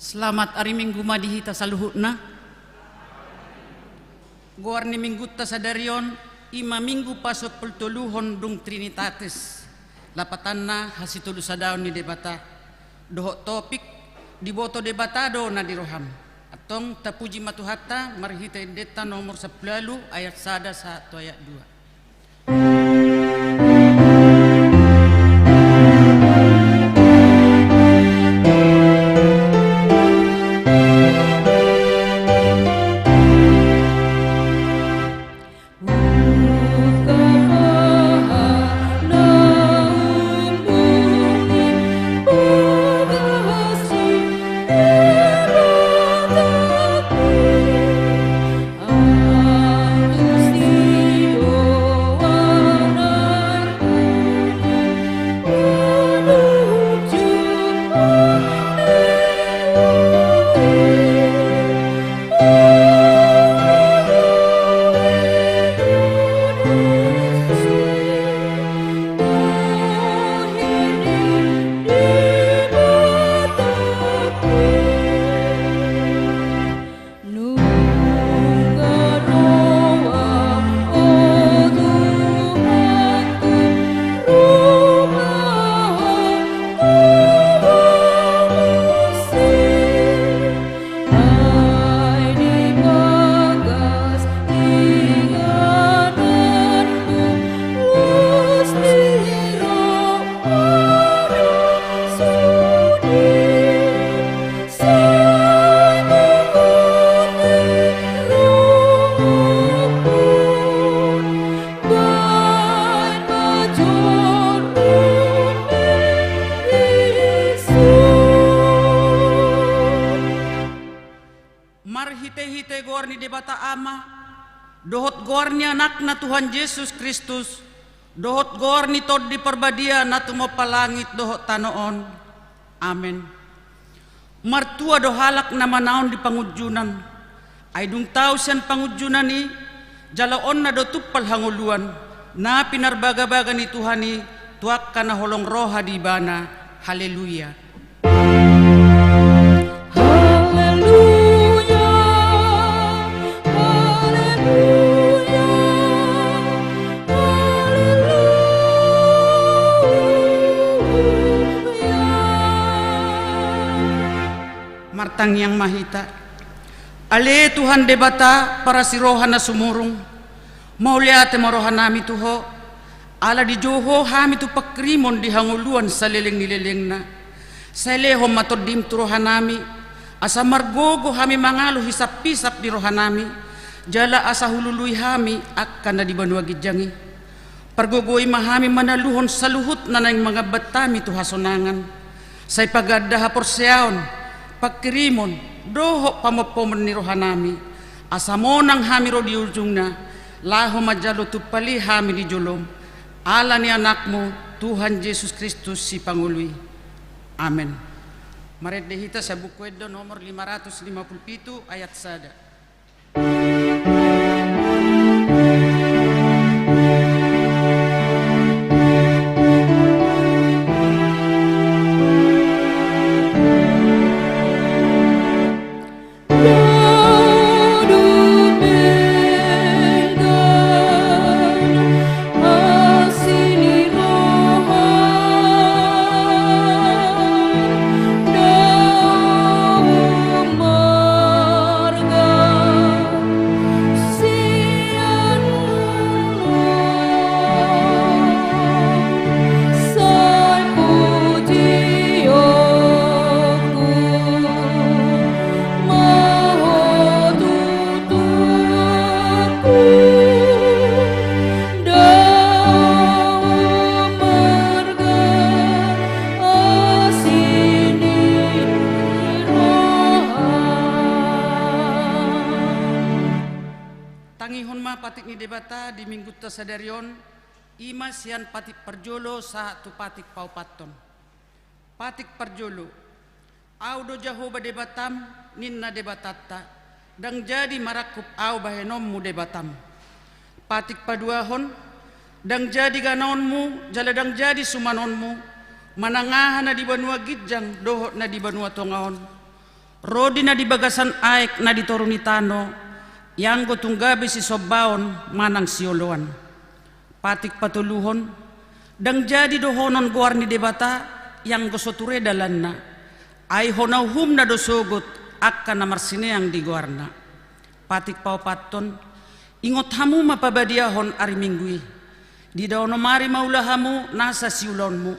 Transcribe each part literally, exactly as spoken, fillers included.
Selamat ari Minggu ma di hita saluhutna. Goar ni Minggunta sadari on, i ma Minggu pasampulutoluhon dung Trinitatis, lapatanna hasitolusadaon ni Debata. Dohot topik, diboto Debata do na di roham. Antong tapuji ma Tuhanta marhite endenta nomor sampulu ualu ayat sada sahat tu ayat dua. Marhite-hite goar ni Debata Ama, dohot goar ni Anakna Tuhan Jesus Kristus, dohot goar ni Tondi Parbadia na tumompa langit dohot tano on. Amen. Martua do halak na manaon di pangunjunan, ai dung tau sian pangunjunan i, jaloonna do tumpal hangoluan, na pinarbagabaga ni Tuhan i, tu angka na holong roha di Ibana. Haleluya. Haleluya, haleluya, haleluya. Martangiang ma hita. Ale Tuhan Debata, parasi roha na sumurung, mauliate ma rohanami tu Ho, ala dijou Ho hami tu pangkirimon di hangoluan saleleng ni lelengna. Sai lehon ma Tondim tu rohanami, asa margogo hami mangalo hisap-hisap ni rohanami, jala asa hulului hami angka na di banua ginjang i. Pargogoi ma hami manaluhon saluhut na naeng mangambat hami tu hasonangan. Sai paganda haporseaon, pangkirimon, dohot pamompomon ni rohanami, asa monang hami ro di ujungna, laho manjalo tumpal i hami di jolom. Ala ni Anakmu, Tuhan Jesus Kristus Sipangolu i. Amen. Marende hita sian Buku Ende nomor lima ratus lima puluh pitu ayat sada. Tangihon ma patik ni Debata di Minggunta sadari on, i ma sian patik parjolo sahat tu patik paopathon. Patik parjolo. Ahu do Jahowa Debatam, ninna Debatanta, ndang jadi marangkup ahu bahenonmu Debatam. Patik paduahon. Ndang jadi ganaonmu jala ndang jadi sumanonmu, manang aha na di banua ginjang dohot na di banua tonga on, ro di na di bagasan aek na di toru ni tano, ianggo tung gabe sisombaon manang sioloan. Patik patoluhon. Ndang jadi dohonon goar ni Debata, ianggo so ture dalanna, ai hona uhumna do sogot angka na marsineang di goarna. Patik paopathon. Ingot hamu ma pabadiahon ari Minggu i. Di na onom ari ma ula hamu nasa siulaonmu.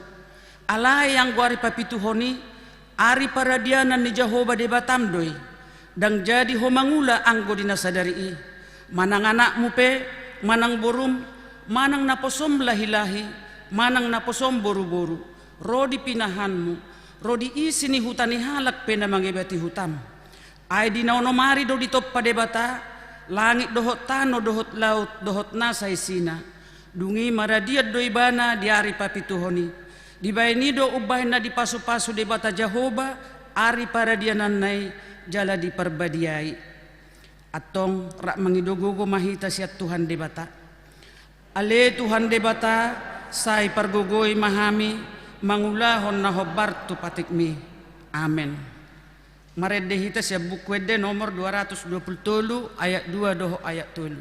Alai anggo ari papituhon i, ari paradianan ni Jahowa Debatam do i. Ndang jadi ho mangula anggo di na sadari i, manang anakmu pe, manang borum, manang naposom lahilahi, manang naposom boruboru, ro di pinahanmu, ro di isi ni huta ni halak pe na mangebati hutam. Ai di na onom ari do ditompa Debata langit dohot tano dohot laut dohot nasa isina. Dung i maradian do ibana di ari papituhon i. Dibaen i do umbahen na dipasupasu Debata Jahowa ari paradiananna i jala diparbadiai. Antong rap mangido gogo ma hita sian Tuhan Debata. Ale Tuhan Debata, sai pargogoi ma hami mangulahon na hombar tu patikmi. Amen. Marende hita sian Buku Ende nomor dua ratus dua puluh tolu, ayat dua dohot ayat tolu.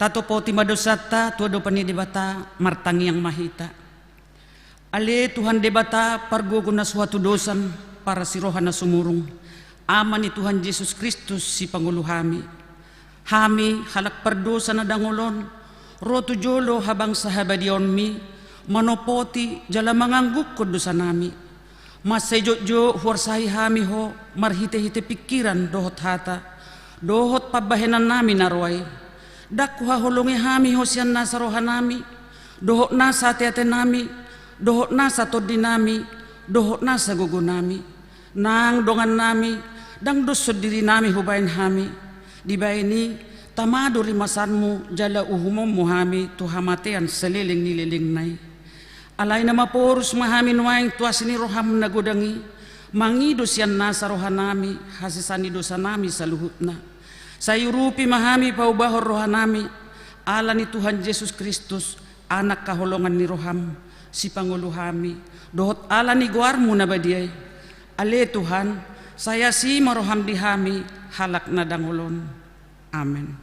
Tatopoti ma dosanta tu adopan ni Debata, martangiang ma hita. Ale Tuhan Debata, pargogo na so hatudosan, parasi roha na sumurung, Ama ni Tuhan Jesus Kristus, sipangolu hami. Hami, halak pardosa na dangol on, ro tu jolo habangsa habadiaonmi, manopoti jala manganggungkon dosanami. Mansai jotjot huarsahi hami ho, marhitehite pingkiran dohot hata, dohot pambahenannami na roa i. Ndang huhaholongi hami ho sian nasa rohanami, dohot nasa ateatenami, dohot nasa tondinami, dohot nasa gogonami. Nang dongannami, ndang doshon dirinami hubaen hami. Dibaen i, tama do rimasanmu, jala uhumonmu hami tu hamatean saleleng ni lelengna i. Alai na maporus ma hami nuaeng tu asi ni roham na godang i, mangido sian nasa rohanami, hasesaan ni dosanami saluhutna. Sai urupi ma hami paubahon rohanami, ala ni Tuhan Jesus Kristus, Anak haholongan ni roham, sipangolu hami, dohot ala ni goarmu na badia i. Ale Tuhan, Sai asi ma roham di hami halak na dangol on. Amen.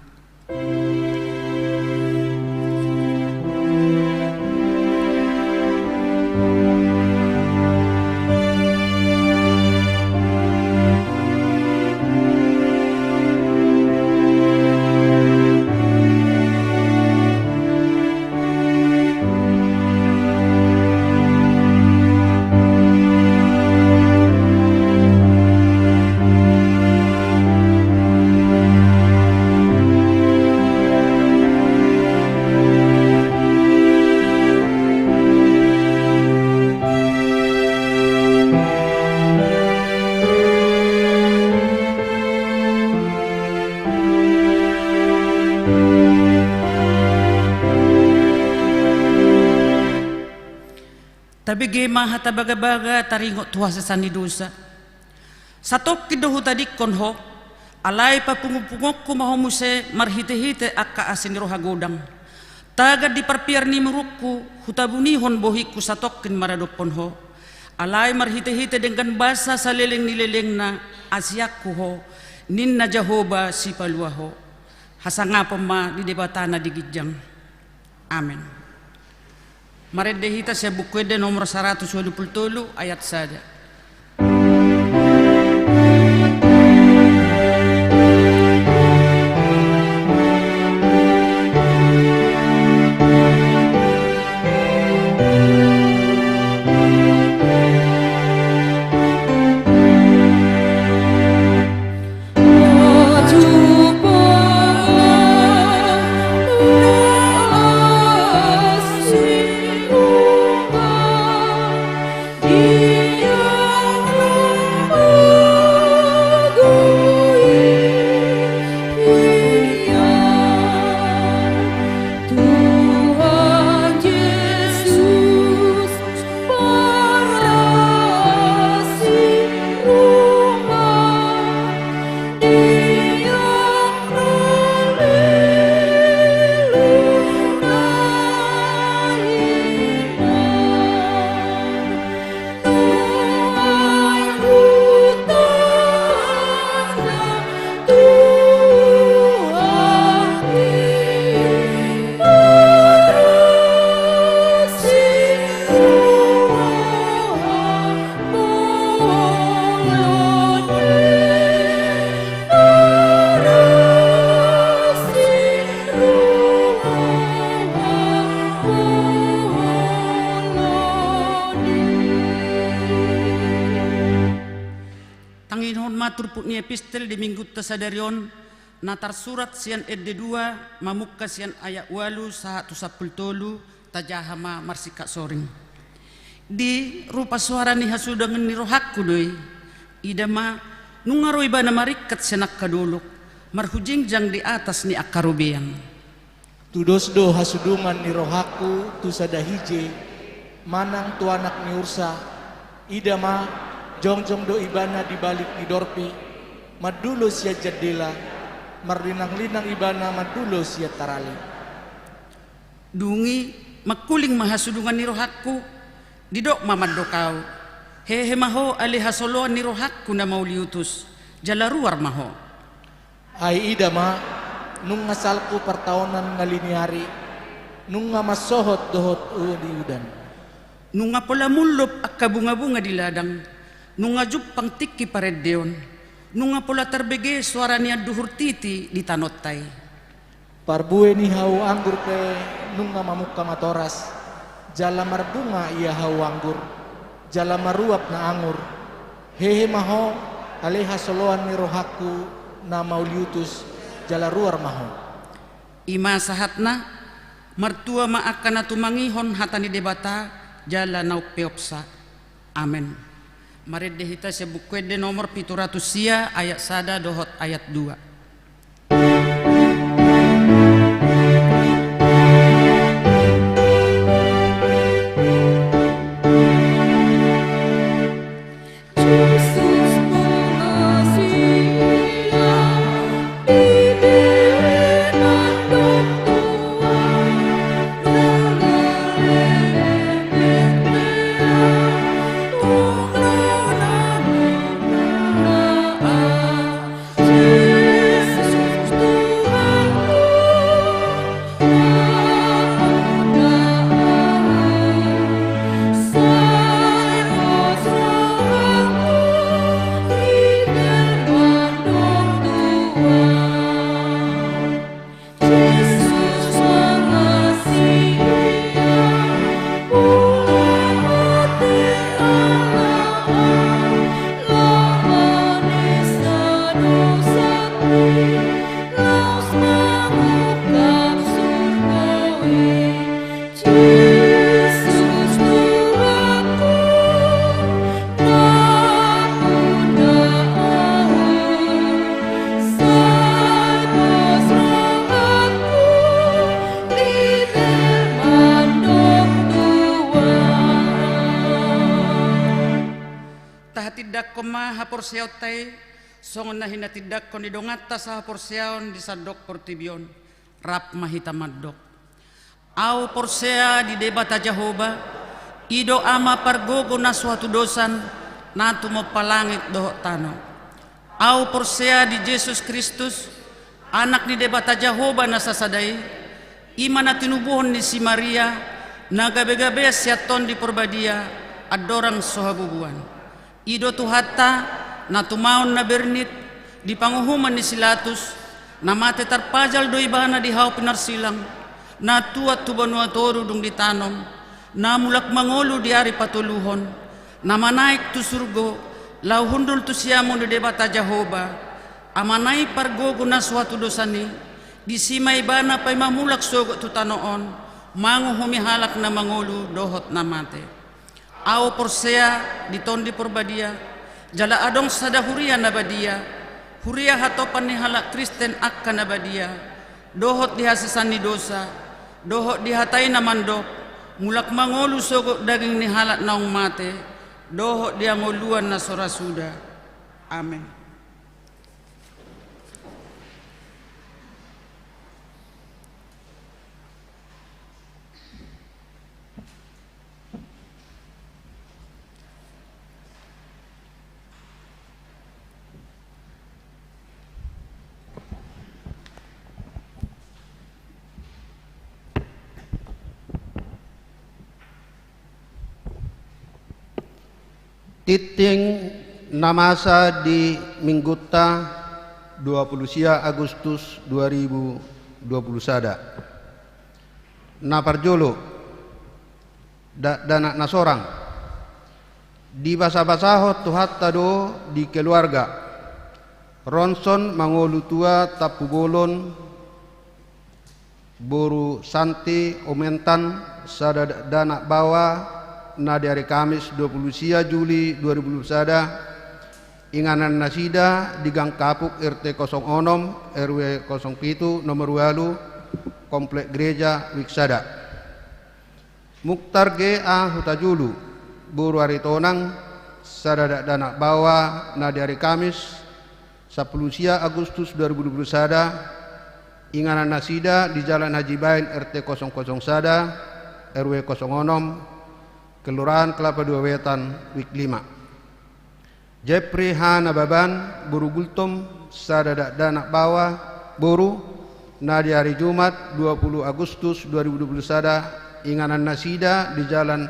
Tabege ma hata bagabaga taringot tu hasesaan ni dosa. Satongkin do hutadingkon ho, alai papungupungonku ma ho muse marhitehite angka asi ni roha godang. Tagan di parpiar ni murungku, hutabunihon bohingku satongkin maradophon ho. Alai marhitehite denggan basa saleleng ni lelengna, asianku ho, ninna Jahowa Sipalua ho. Hasangapon ma di Debata na di ginjang. Amen. Marende hita sian Buku Ende nomor saratus ualu pulu tolu, ayat sada. Tangiangkon ma turpuk ni epistel di minggunta sadari on, na tarsurat sian Ende dua, mamungka sian ayat ualu sahat tu sampulu tolu, tajaha ma marsingkat soring. Di rupa soara ni hasudungan ni rohangku do i, ida ma, nunga ro ibana maringkat sian angka dolok, marhujingjang di atas ni angka robean. Tudos do hasudungan ni rohangku tu sada hije, manang tu anak ni ursa, ida ma, jongjong do ibana di balik ni dorpi, mandulo sian jandela, marlinanglinang ibana mandulo sian tarali. Dung i mangkuling ma hasudungan ni rohangku, didok ma mandok ahu, hehe ma ho ale hasoloan ni rohangku na mauliutus, jala ruar ma ho. Ai ida ma, nunga salpu partaonan na liniari, nunga mansohot dohot udan. Nunga pola mullop angka bungabunga di ladang, nunga jumpang tingki parendeon, nunga pola tarbege soara ni anduhur titi di tanonta i. Parbue ni hau anggur pe nunga mamungka matoras, jala marbunga ia hau anggur, jala maruap na angur. Hehe ma ho, ale hasoloan ni rohangku na mauliutus, jala ruar ma ho. I ma sahatna, martua ma angka na tumangihon hata ni Debata, jala na umpeopsa. Amen. Marende hita sian Buku Ende nomor pitu ratus sia, ayat sada dohot ayat dua. Haporseaonta i, songon na hinatindangkon ni donganta sahaporseaon di sandok portibi on, rap ma hita mandok. Ahu porsea di Debata Jahowa, i do Ama pargogo na so hatudosan, na tumompa langit dohot tano. Ahu porsea di Jesus Kristus, Anak ni Debata Jahowa na sasada i, i ma na tinubuhon ni si Maria, na gabegabean sian Tondi Porbadia, andorang so habubuan. I do Tuhanta, na tumaon na bernit, di panguhuman ni si Latus, na mate tarpajal do ibana di hau pinarsilang, na tuat tu banua toru dung ditanom, na mulak mangolu di ari patoluhon, na manaek tu surgo, laho hundul tu siamun ni Debata Jahowa, Amana i pargogo na so hatudosan i, disi ma ibana paima mulak sogot tu tano on, manguhumi halak na mangolu dohot na mate. Ahu porsea di Tondi Porbadia, jala adong sada huria na badia, huria hatopan ni halak Kristen angka na badia, dohot di hasesaan ni dosa, dohot di hata i na mandok, mulak mangolu sogot daging ni halak naung mate, dohot di hangoluan na so ra suda. Amen. Tintin na masa di Minggunta, dua pulu sia Agustus dua ribu dua pulu sada. Na parjolo, dakdanak na sorang. Dibasabasahon Tuhanta do di keluarga. Ronson mangolu tua Tampubolon, boru Santi Omentan, sada dakdanak baoa, na di ari Kamis dua pulu sia Juli dua ribu dua pulu sada, inganan nasida di Gang Kapuk R T kosong onom, R W kosong pitu, nomor ualu, Komplek Gereja, Wik sada. Muktar G A Hutajulu, boru Aritonang, sada dakdanak baoa, na di ari Kamis, sampulu sia Agustus dua ribu dua pulu sada, inganan nasida di Jalan Haji Bain R T kosong kosong sada, R W kosong onom, Kelurahan Kelapa Dua Wetan, Wik lima. Jepri H Nababan, boru Gultom, sada dakdanak baoa, boru, na di ari Jumat dua pulu Agustus dua ribu dua pulu sada, inganan nasida di Jalan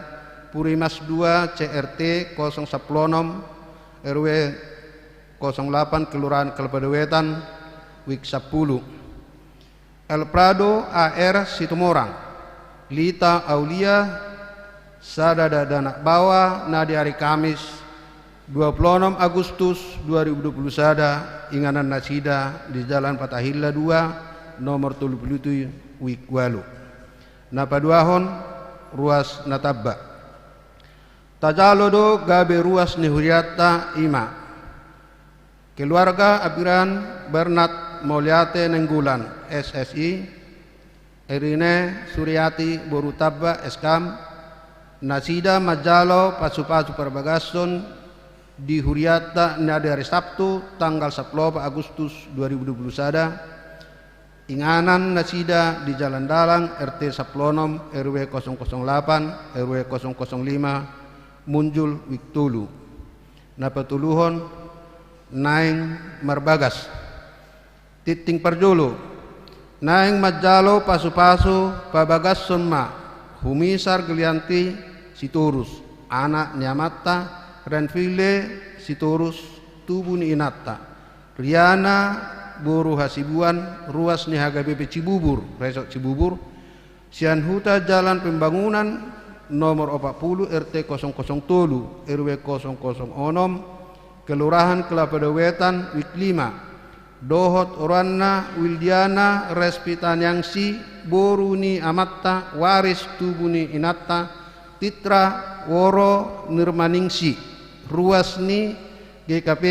Purimas dua C R T kosong sampulu onom, R W kosong lapan, Kelurahan Kelapa Dua Wetan, Wik sampulu. El Prado A R Situmorang, Lita Aulia, sada dakdanak baoa, na di ari Kamis dua pulu onom Agustus dua ribu dua pulu sada, inganan nasida di Jalan Fatahillah dua, nomor tolu pulu pitu, Wik ualu. Na paduahon, ruas na tamba. Tajalo do gabe ruas ni hurianta, i ma: Keluarga Abiran Bernard Mauliate Nainggolan, S S I, Erine Suriati boru Tamba, S Kam, nasida manjalo pasupasu parbagason di hurianta na di ari Sabtu tanggal sampulu opat Agustus dua ribu dua pulu sada, inganan nasida di Jalan Dalang, R T sampulu onom, R W kosong kosong lapan, R W kosong kosong lima, Munjul, Wik tolu. Na patoluhon, naeng marbagas. Tintin parjolo, naeng manjalo pasupasu pabagason ma Humisar Gelianti Sitorus, anak ni amanta, Renville Sitorus, tubu ni inanta, Riana boru Hasibuan, ruas ni H K B P Cibubur, Resort Cibubur, sian huta Jalan Pembangunan, nomor opat pulu, R T kosong kosong tolu, R W kosong kosong onom, Kelurahan Kelapa Dua Wetan, Wik lima, dohot oroanna Wildiana Respitaniangsih, boru ni amanta, waris tubu ni inanta, Titra Woro Nirmaningsih, ruas ni G K P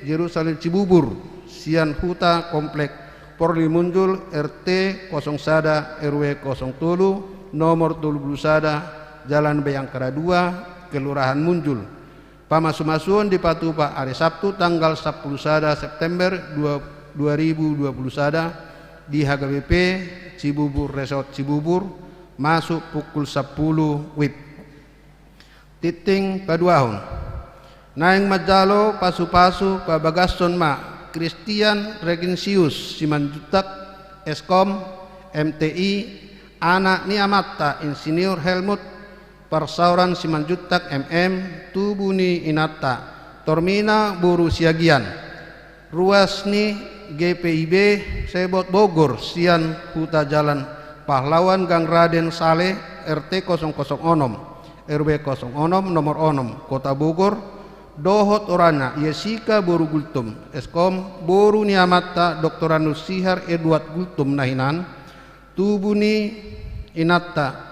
Jerusalem Cibubur, sian huta Komplek Porli Munjul, R T kosong sada, R W kosong tolu, nomor tolu pulu sada, Jalan Bayangkara dua, Kelurahan Munjul. Pamasumasuon dipatupa ari Sabtu tanggal sampulu sada September dua, dua ribu dua puluh sada di H K B P Cibubur Resort Cibubur, masuk pukul sampulu wib. Tingting paduahon. Naeng manjalo pasupasu pabagason ma Christian Reginsius Simanjuntak, S Kom, M T I, anak ni amanta Insinyur Helmut Parsaoran Simanjuntak, M M, tubu ni inanta Tormina boru Siagian. Ruas ni G P I B Sebot Bogor sian Huta Jalan Pahlawan Gang Raden Saleh, R T kosong kosong onom, R W kosong onom, nomor onom, Kota Bogor, dohot orangna Yesika boru Gultom, S Kom, boru ni amanta Doktor Andus Sihar Edward Gultom na hinan, tubu ni inanta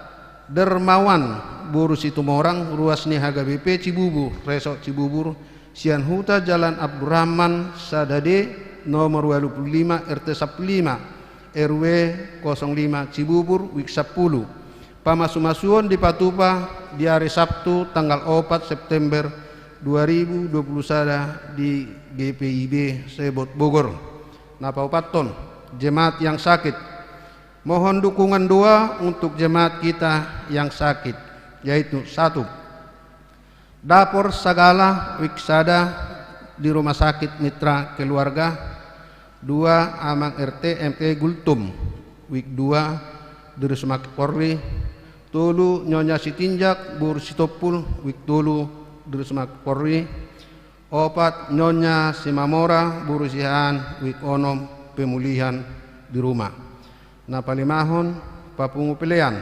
Dermawan boru Situmorang, ruas ni H K B P Cibubur, Resort Cibubur, sian Huta Jalan Abdurrahman Sadade, nomor ualu pulu lima, R T sampulu lima, R W kosong lima Cibubur, wik sampulu. Pamasumasuon dipatupa di ari Sabtu tanggal opat September dua ribu dua puluh sada di G P I B Sebot Bogor. Na paopathon, jemaat yang sakit. Mohon dukungan doa untuk jemaat kita yang sakit, yaitu satu, Dapor Sagala, wik sada, di Rumah Sakit Mitra Keluarga, dua, Amang R T M T Gultom, wik dua, di Rusmak Polri, tolu, Nyonya Sitinjak boru Sitompul, wik tolu, di Rusmak Polri, opat, Nyonya Simamora boru Siahaan, wik onom, pemulihan di rumah. Na palimahon, papungu pelean.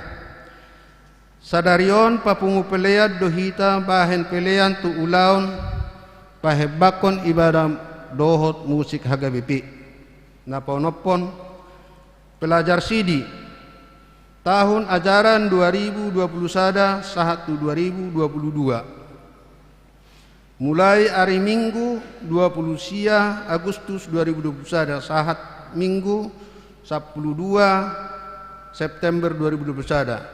Sadari on papungu pelean do hita bahen pelean tu ulaon pahembangkon ibadah dohot musik H K B P. Na paonomhon, pelajar sidi, tahun ajaran dua ribu dua puluh sada sahat tu dua ribu dua puluh dua. Mulai ari Minggu dua puluh sia Agustus dua ribu dua puluh sada sahat Minggu sampulu dua September dua ribu dua puluh sada,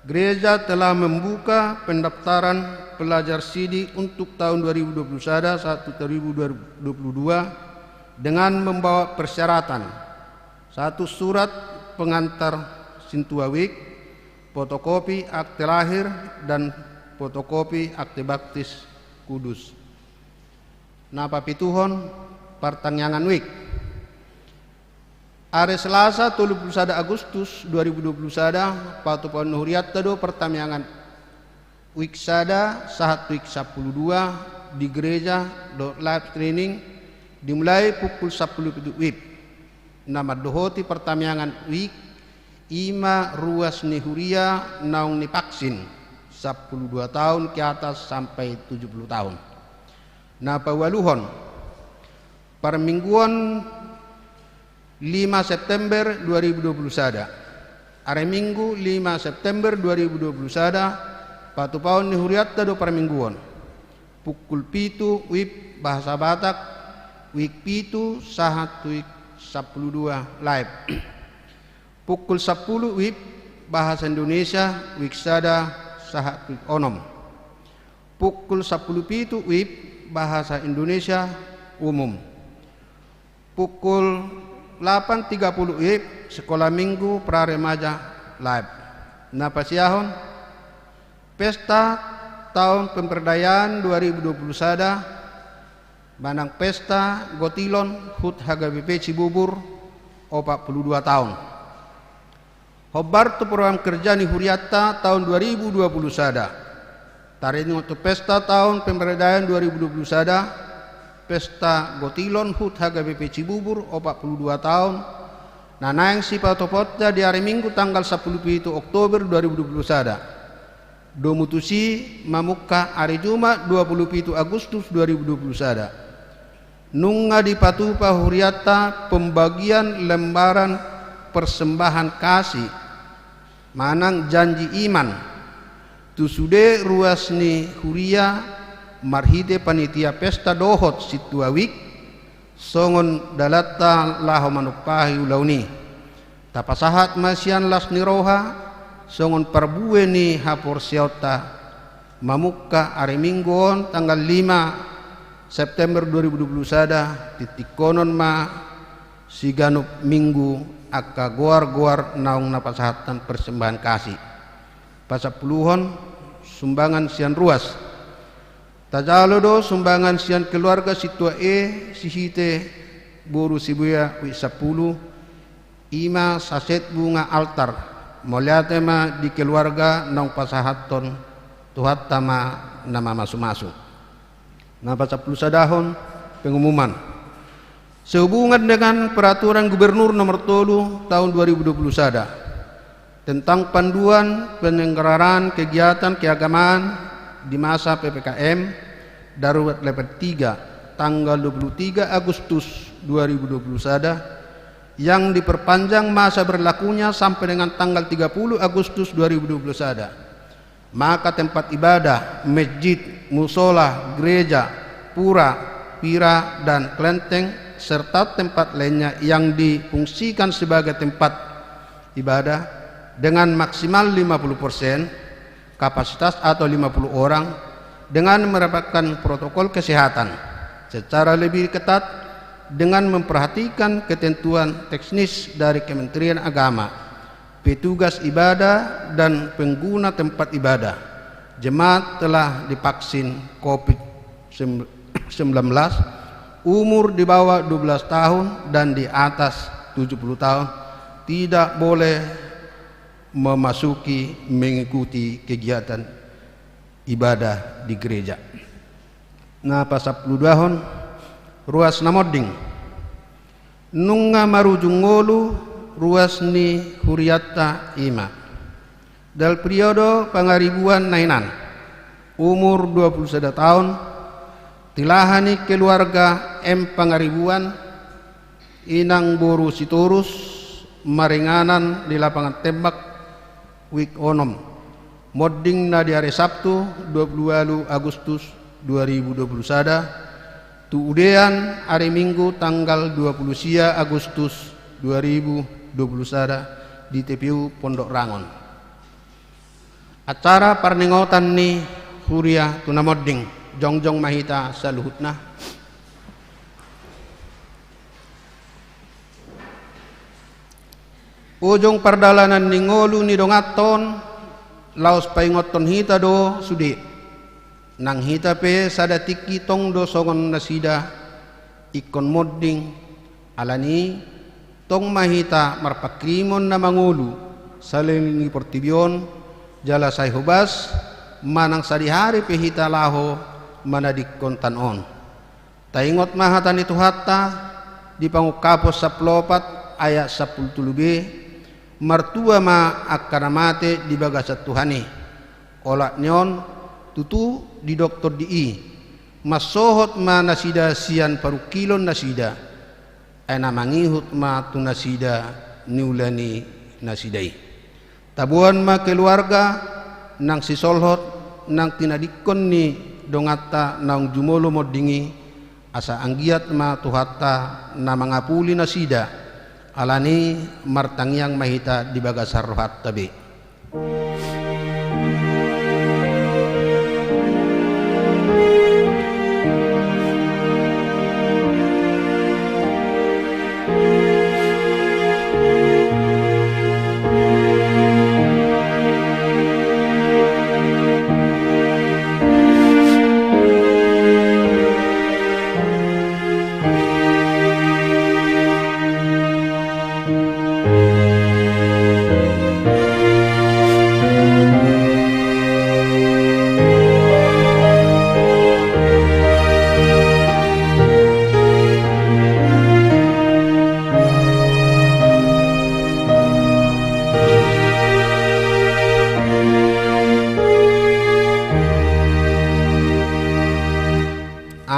gereja telah membuka pendaftaran pelajar sidi untuk tahun dua ribu dua puluh sada sahat tu dua ribu dua puluh dua dengan membawa persyaratan: satu, surat pengantar sintua wik, fotokopi akte lahir, dan fotokopi akte baptis kudus. Na papituhon, partangiangan wik. Ari Selasa tolu pulu sada Agustus dua ribu dua pulu sada, patupaon ni hurianta do partangiangan wik sada sahat tu wik sampulu dua di gereja dohot live streaming, dimulai pukul sampulu pitu wib. Na mandohoti partangiangan wik i ma ruas ni huria naung nivaksin, sampulu dua taon ke atas sampai tujuh puluh taon. Na paualuhon, parmingguon lima September dua ribu dua puluh sada. Ari Minggu lima September dua ribu dua puluh sada, patupaon ni hurianta do parmingguon. Pukul pitu wib bahasa Batak, wik pitu sahat tu wik sampulu dua live. Pukul sampulu wib bahasa Indonesia, wik sada sahat tu wik onom. Pukul sampulu pitu wib bahasa Indonesia umum. Pukul lapan tiga puluh wib, Sekolah Minggu Pra Remaja live. Na pasiahon, pesta taon pemberdayaan dua ribu dua puluh sada, manang pesta gotilon hut H K B P Cibubur opat pulu dua taon. Hombar tu program kerja ni hurianta taon dua ribu dua puluh sada. Taringot tu pesta taon pemberdayaan dua ribu dua puluh sada, pesta gotilon hut H K B P Cibubur opat pulu dua taon, na naeng sipatupaonta di ari Minggu tanggal sampulu pitu Oktober dua ribu dua puluh sada. Domu tusi mamungka ari Jumat dua pulu pitu Agustus dua ribu dua puluh sada. Nunga dipatupa hurianta pembagian lembaran persembahan kasih manang janji iman tu sude ruas ni huria marhite panitia pesta dohot sintua wik, songon dalanta laho manumpahi ulaon i. Tapasahat ma sian las ni roha, songon parbue ni haporseaonta, Mamungka ari Minggu on tanggal lima September dua ribu dua puluh sada, titikkonon ma siganup Minggu angka goar-goar naung na pasahathon persembahan kasih. Pasampuluhon, sumbangan sian ruas. Tajalo do sumbangan sian keluarga sintua E Sihite, boru Sibuea, Wik Sampulu, i ma saset bunga altar. Mauliate ma di keluarga naung pasahathon Tuhanta ma na mamasu-masu. Na pasampulusadahon, pengumuman. Sehubungan dengan Peraturan Gubernur Nomor Tolu Tahun dua ribu dua puluh sada tentang panduan penyelenggaraan kegiatan keagamaan di masa P P K M darurat level tiga, tanggal dua puluh tiga Agustus dua ribu dua puluh sada, yang diperpanjang masa berlakunya sampai dengan tanggal tiga puluh Agustus dua ribu dua puluh sada, maka tempat ibadah, masjid, musola, gereja, pura, vira, dan kelenteng, serta tempat lainnya yang difungsikan sebagai tempat ibadah dengan maksimal lima puluh persen kapasitas atau lima puluh orang, dengan menerapkan protokol kesehatan secara lebih ketat dengan memperhatikan ketentuan teknis dari Kementerian Agama, petugas ibadah dan pengguna tempat ibadah. Jemaat telah divaksin covid sembilan belas, umur di bawah dua belas tahun dan di atas tujuh puluh tahun tidak boleh memasuki, mengikuti kegiatan ibadah di gereja. Na pasampuluduahon, ruas na monding. Nunga marujung ngolu ruas ni hurianta i ma. Dalpriodo Pangaribuan na hinan, umur dua puluh sada taon, tilaha ni keluarga M Pangaribuan, inang boru Sitorus, maringanan di lapangan tembak, Wik onom. Monding na di ari Sabtu, dua puluh ualu Agustus dua ribu dua puluh sada, tu udean ari Minggu tanggal dua puluh sia Agustus dua ribu dua puluh sada di T P U Pondok Rangon. Acara parningotan ni huria tu na monding, jongjong ma hita saluhutna. Ujung pardalanan ni ngolu ni donganta on, laos paingothon hita do sude. Nang hita pe sada tingki tong do songon nasida ingkon monding, alani i tong ma hita marpanghirimon na mangolu saleleng ni portibi on, jala sai hobas manang sadihari pe hita laho manadingkon tano on. Taingot ma hata ni Tuhanta di Pangungkapon sampulu opat ayat sampulu tolu B, martua ma angka na mate di bagasan Tuhan i. Olat ni on tutu didok Tondi i, mansohot ma nasida sian parungkilon nasida, ai na mangihut ma tu nasida niula ni nasida i. Taboan ma keluarga nang sisolhot nang tinadingkon ni donganta naung jumolo monding i, asa anggiat ma Tuhanta na mangapuli nasida, alani i martangiang ma hita di bagasan rohanta be.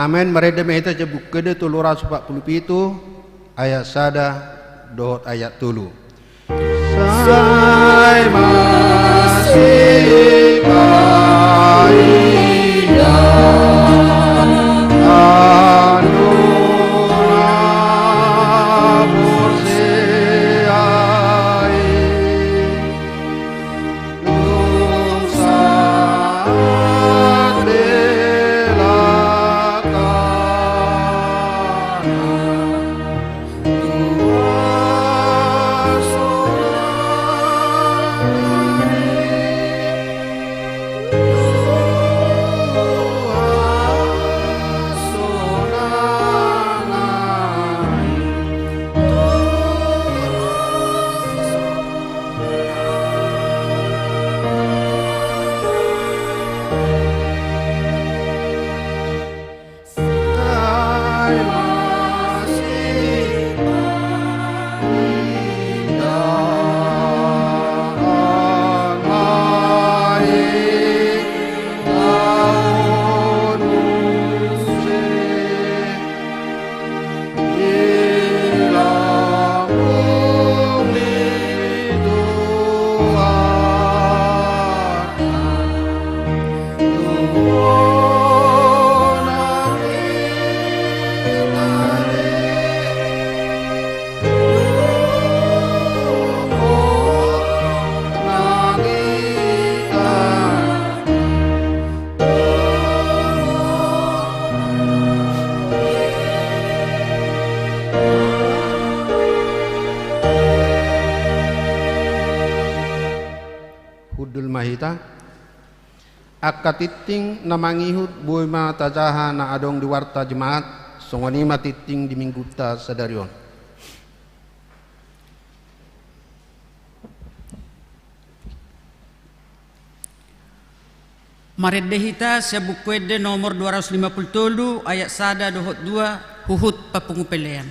Amen. Marende ma hita sian Buku Ende tolu ratus opat pulu pitu, ayat sada dohot ayat tolu. Sai ma sipaidan annon porsea i. Angka tingting na mangihut boi ma tajaha na adong di warta Jemaat, songon i ma tingting di Minggunta sadari on. Marende hita sian Buku Ende nomor dua ratus lima puluh tolu, ayat sada dohot dua, huhut papungu pelean.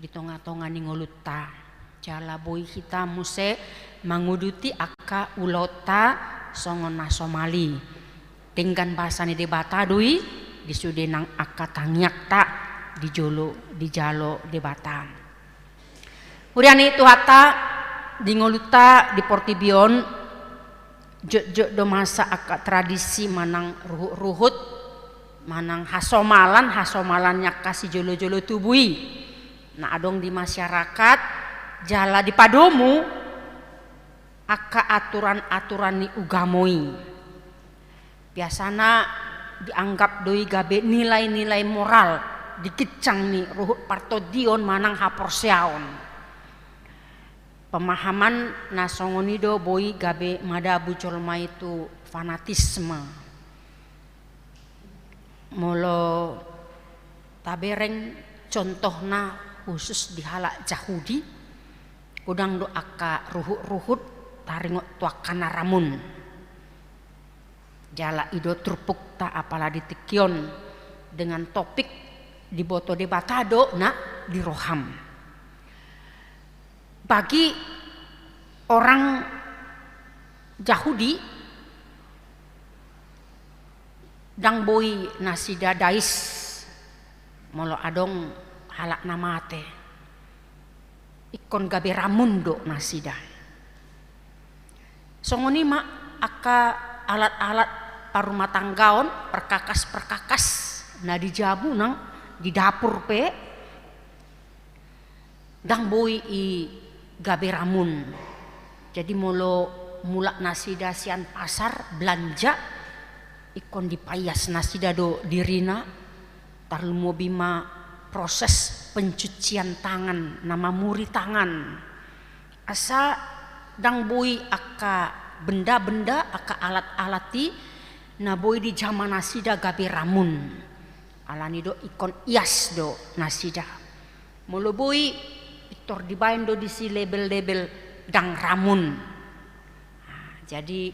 di tonga-tonga ni ngolunta. Jala boi hita muse manguduti angka ulaonta songon na somal i. Denggan basa ni Debata do i, di sude nang angka tangiangta di jolo dijalo Debata. Huria ni Tuhanta, di ngolunta di portibi on, jotjot do masa angka tradisi manang ruhut-ruhut, manang hasomalan, hasomalan ni angka sijolo-jolo tubu i na adong di masyarakat, jala dipadomu angka aturan-aturan ni ugamo i. Biasana dianggap do i gabe nilai-nilai moral di ginjang ni ruhut partondion manang haporseaon. Pemahaman na songon i do boi gabe madabu jolma i tu fanatisme. Molo tabereng contohna khusus di halak Jahudi, godang do angka ruhut-ruhut taringot tu angka na ramun. Jala i do turpukta apala di tingki on dengan topik diboto Debata do na di roham. Bagi orang Jahudi, ndang boi nasida dais molo adong halak na mate. Ingkon gabe ramun do nasida. Songon i ma angka alat-alat parumatanggaon, perkakas-perkakas na di jabu nang di dapur pe, ndang boi i gabe ramun. Jadi molo mulak nasida sian pasar belanja, ingkon dipaias nasida do dirina, tarlumobi ma proses pencucian tangan, na mamuri tangan. Asa ndang boi angka benda-benda, angka alat-alat i na boi dijama nasida gabe ramun. Alani do ingkon ias do nasida. Molo boi, pintor dibaen do disi label-label ndang ramun. Nah, jadi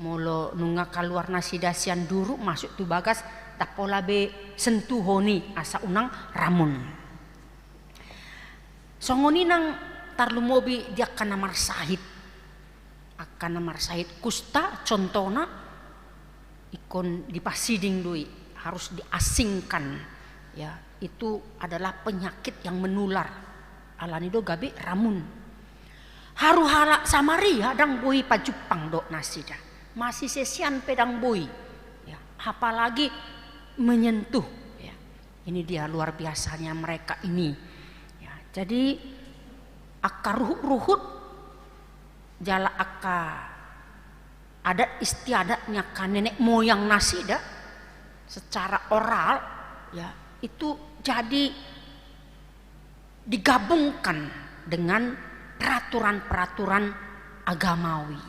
molo nunga kaluar nasida sian duru masuk tu bagas, ndang pola be sentuhon i asa unang ramun. Songon i nang tarlumobi di angka na marsahit. Angka na marsahit kusta, contohna, ingkon dipasiding do i, harus diasingkan. Ya, itu adalah penyakit yang menular. Alani do gabe ramun. Haru halak Samaria ndang boi pajumpang dohot nasida. Masisesian pe ndang boi. Ya, apalagi menyentuh. Ya. Ini dia luar biasanya mereka ini. Ya, jadi angka ruhut-ruhut jala angka adat istiadat ni angka nenek moyang nasida secara oral, ya, itu jadi digabungkan dengan peraturan-peraturan agamawi.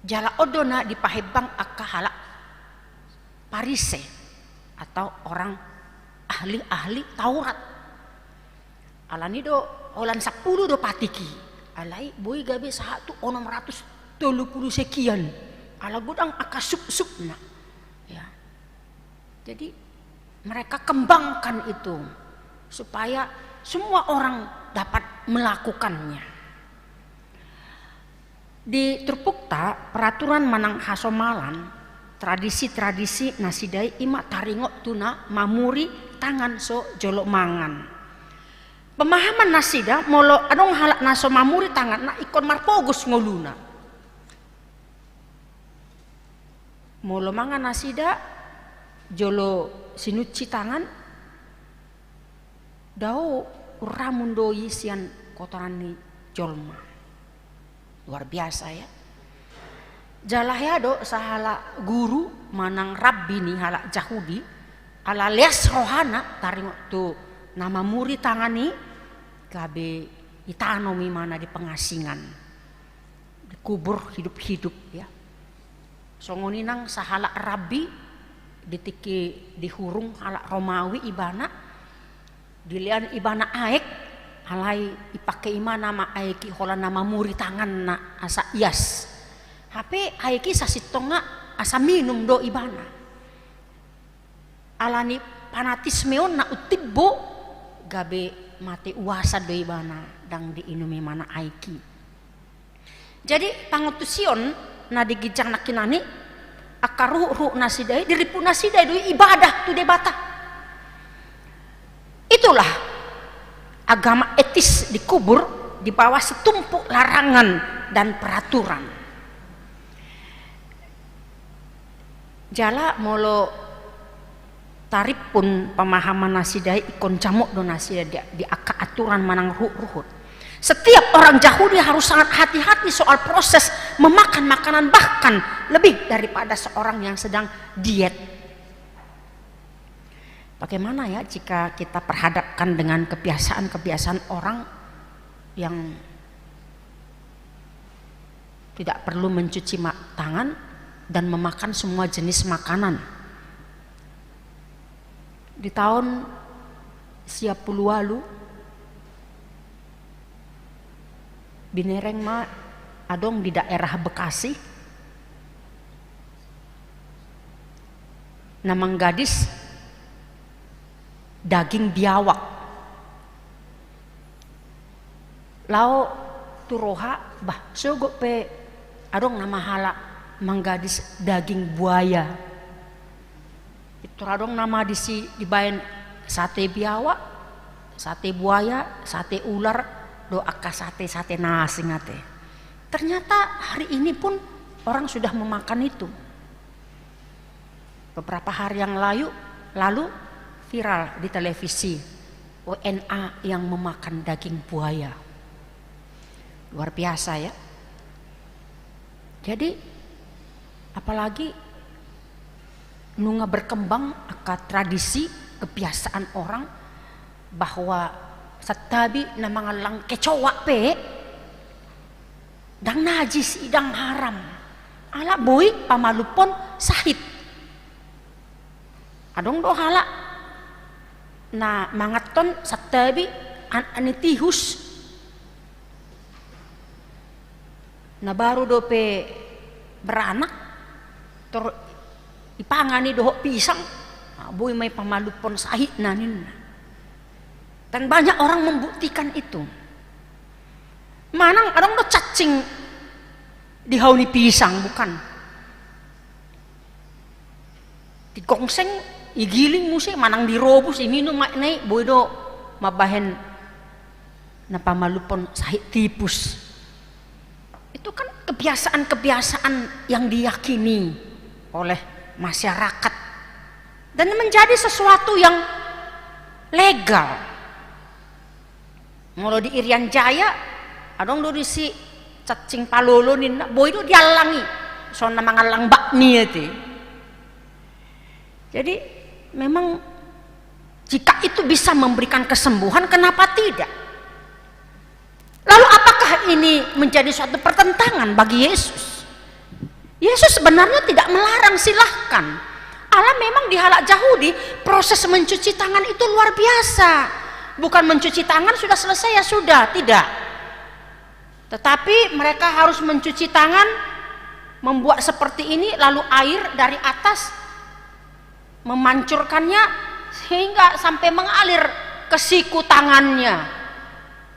Jala on do na dipahembang angka halak Parise atau orang ahli-ahli Taurat. Alani do holan sampulu do patik i. Alai boi gabe sahat tu onom ratus tolu pulu sekian. Ala godang angka sub-subna. Ya. Jadi mereka kembangkan itu supaya semua orang dapat melakukannya. Di turpukta, peraturan manang hasomalan, tradisi-tradisi nasida i ima taringot tu na mamuri tangan so jolo mangan. Pemahaman nasida, molo adong halak na so mamuri tanganna, ingkon marpogos ngoluna. Molo mangan nasida jolo sinunci tangan, dao, ramun do i sian kotoran ni jolma. Luar biasa, ya. Jala hea do sahalak guru manang rabbi ni halak Jahudi, ala leas rohana taringot tu na mamuri tangan i, gabe itanom imana di pengasingan, dikubur hidup-hidup, ya. Songon i nang sahalak rabbi, di tingki dihurung halak Romawi ibana, dilean ibana aek, alai ipake imana ma aek i holan na mamuri tanganna asa ias. Hape aek i sasintongna asa minum do ibana. Alani fanatisme on na umtimbo, gabe mate uasan do ibana, ndang diinum ibana aek i. Jadi pangantusion na di ginjang nangkinan i, angka ruhut-ruhut nasida i, diripu nasida i do i ibadah tu Debata. Itulah agama etis dikubur di bawah setumpuk larangan dan peraturan. Jala molo tarimpun pemahaman nasida i, ingkon jamot do nasida di, di angka aturan manang ruhut-ruhut. Setiap orang Jahudi harus sangat hati-hati soal proses memakan makanan, bahkan lebih daripada seorang yang sedang diet. Bagaimana ya jika kita perhadapkan dengan kebiasaan-kebiasaan orang yang tidak perlu mencuci ma-, tangan dan memakan semua jenis makanan? Di taon sia pulu ualu, binereng ma adong di daerah Bekasi na manggadis daging biawak. Laho tu roha, bah, sogot pe adong nama halak manggadis daging buaya. Pintor adong nama disi dibaen sate biawak, sate buaya, sate ular, do angka sate-sate na asing ate. Ternyata hari ini pun orang sudah memakan itu. Beberapa hari yang layu, lalu viral di televisi, W N A yang memakan daging buaya. Luar biasa ya. Jadi apalagi nunga berkembang angka tradisi, kebiasaan orang bahwa santabi na mangallang kecoa pe ndang najis i, ndang haram. Ala boi pamalumhon sahit. Adong do halak na manganhon santabi an-, an ni tihus. Na baru dope beranak, tor ipangan i dohot pisang, ah, boi ma i pamalumhon sahitna ninna. Dan banyak orang membuktikan itu. Manang adong do cacing di hau ni pisang, bukan? Digongseng, igiling muse, manang dirobus, iminum aekna i, boi do mambahen na pamalumhon sahit tipus. Itu kan kebiasaan-kebiasaan yang diyakini oleh masyarakat dan menjadi sesuatu yang legal. Molo di Irian Jaya, adong do disi cacing palolo ninna, boi do diallang i, songon na mangallang bakmi ate. Jadi memang jika itu bisa memberikan kesembuhan, kenapa tidak? Lalu apakah ini menjadi suatu pertentangan bagi Yesus? Yesus sebenarnya tidak melarang, silahkan. Ala memang di halak Jahudi, proses mencuci tangan itu luar biasa. Bukan mencuci tangan sudah selesai ya sudah, tidak. Tetapi mereka harus mencuci tangan, membuat seperti ini, lalu air dari atas memancurkannya sehingga sampai mengalir ke siku tangannya.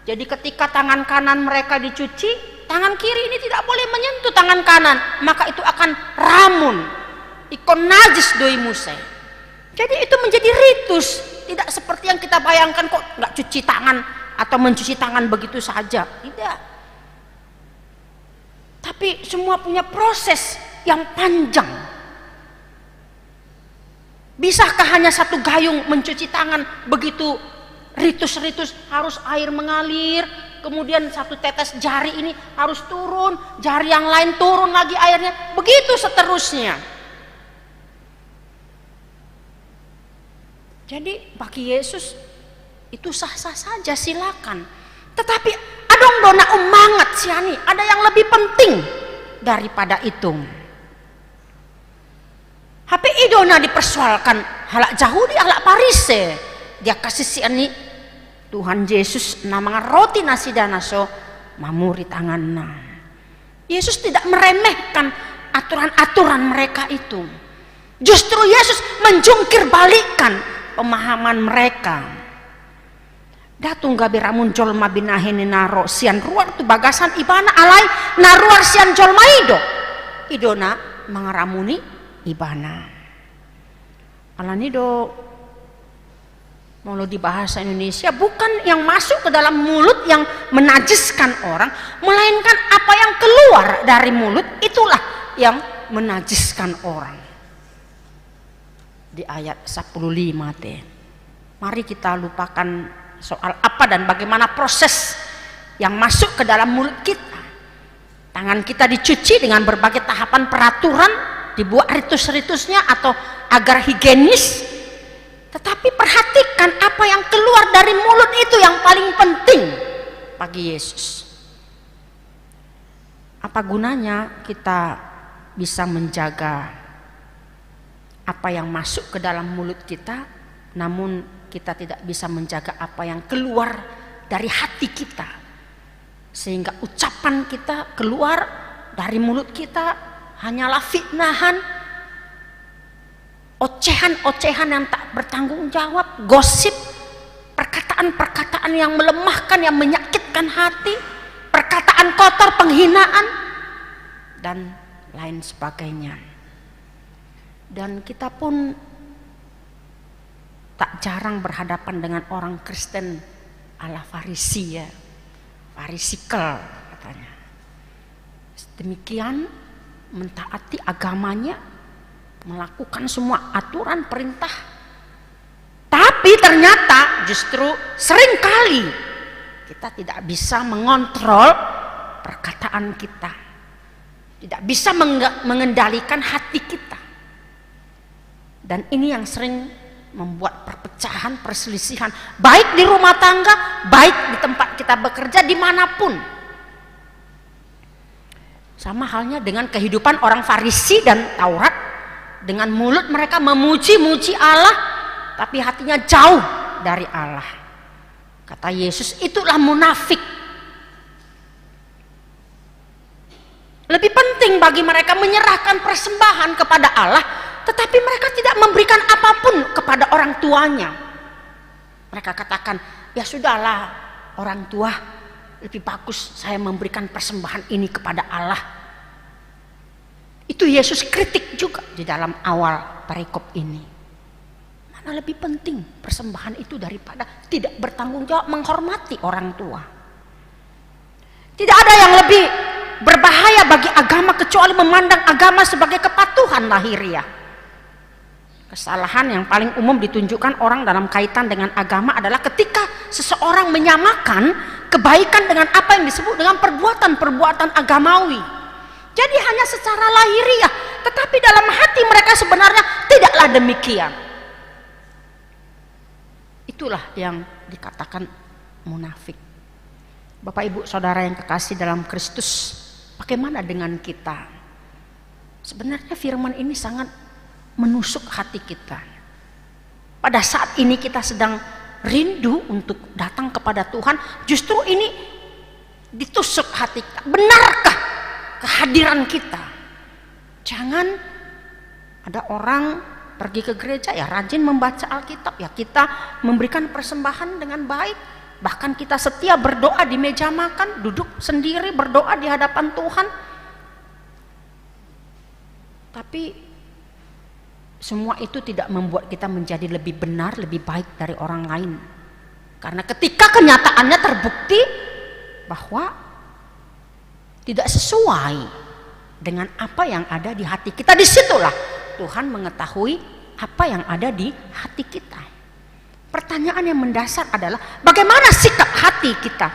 Jadi ketika tangan kanan mereka dicuci, tangan kiri ini tidak boleh menyentuh tangan kanan, maka itu akan ramun, ingkon najis do i muse. Jadi itu menjadi ritus, tidak seperti yang kita bayangkan, kok nggak cuci tangan atau mencuci tangan begitu saja, tidak. Tapi semua punya proses yang panjang. Bisakah hanya satu gayung mencuci tangan begitu ritus-ritus, harus air mengalir, kemudian satu tetes jari ini harus turun, jari yang lain turun lagi airnya, begitu seterusnya. Jadi bagi Yesus itu sah-sah saja, silakan. Tetapi adong do na ummanget sian i, ada yang lebih penting daripada itu. Hape i do na dipersoalkan halak Jahudi, halak Parise, di angka sisean ni Tuhan Jesus na mangan roti nasida na so mamuri tanganna. Yesus tidak meremehkan aturan-aturan mereka itu. Justru Yesus menjungkir balikkan pemahaman mereka. Nda tung gabe ramun jolma binahen ni na ro sian ruar tu bagasan ibana, alai na ruar sian jolma i do, i do na mangaramuni ibana. Alani do, molo di bahasa Indonesia, bukan yang masuk ke dalam mulut yang menajiskan orang, melainkan apa yang keluar dari mulut, itulah yang menajiskan orang. Di ayat sepuluh lima te. Mari kita lupakan soal apa dan bagaimana proses yang masuk ke dalam mulut kita. Tangan kita dicuci dengan berbagai tahapan peraturan, dibuat ritus-ritusnya atau agar higienis. Tetapi perhatikan apa yang keluar dari mulut itu yang paling penting bagi Yesus. Apa gunanya kita bisa menjaga apa yang masuk ke dalam mulut kita, namun kita tidak bisa menjaga apa yang keluar dari hati kita, sehingga ucapan kita keluar dari mulut kita hanyalah fitnahan, ocehan-ocehan yang tak bertanggung jawab, gosip, perkataan-perkataan yang melemahkan, yang menyakitkan hati, perkataan kotor, penghinaan, dan lain sebagainya. Dan kita pun tak jarang berhadapan dengan orang Kristen ala Farisi, ya. Farisikel, katanya. Demikian, mentaati agamanya, melakukan semua aturan perintah. Tapi ternyata justru seringkali kita tidak bisa mengontrol perkataan kita. Tidak bisa mengge-, mengendalikan hati kita. Dan ini yang sering membuat perpecahan, perselisihan, baik di rumah tangga, baik di tempat kita bekerja, dimanapun. Sama halnya dengan kehidupan orang Farisi dan Taurat, dengan mulut mereka memuji-muji Allah, tapi hatinya jauh dari Allah. Kata Yesus, itulah munafik. Lebih penting bagi mereka menyerahkan persembahan kepada Allah, tetapi mereka tidak memberikan apapun kepada orang tuanya. Mereka katakan, "Ya sudahlah, orang tua, lebih bagus saya memberikan persembahan ini kepada Allah." Itu Yesus kritik juga di dalam awal perikop ini. Mana lebih penting persembahan itu daripada tidak bertanggung jawab menghormati orang tua? Tidak ada yang lebih berbahaya bagi agama kecuali memandang agama sebagai kepatuhan lahiriah. Kesalahan yang paling umum ditunjukkan orang dalam kaitan dengan agama adalah ketika seseorang menyamakan kebaikan dengan apa yang disebut dengan perbuatan-perbuatan agamawi. Jadi hanya secara lahiriah, tetapi dalam hati mereka sebenarnya tidaklah demikian. Itulah yang dikatakan munafik. Bapak, Ibu, Saudara yang kekasih dalam Kristus, bagaimana dengan kita? Sebenarnya firman ini sangat menusuk hati kita. Pada saat ini kita sedang rindu untuk datang kepada Tuhan, justru ini ditusuk hati kita. Benarkah kehadiran kita? Jangan ada orang pergi ke gereja, ya rajin membaca Alkitab, ya kita memberikan persembahan dengan baik, bahkan kita setia berdoa di meja makan, duduk sendiri berdoa di hadapan Tuhan. Tapi semua itu tidak membuat kita menjadi lebih benar, lebih baik dari orang lain. Karena ketika kenyataannya terbukti bahwa tidak sesuai dengan apa yang ada di hati kita, disitulah Tuhan mengetahui apa yang ada di hati kita. Pertanyaan yang mendasar adalah, bagaimana sikap hati kita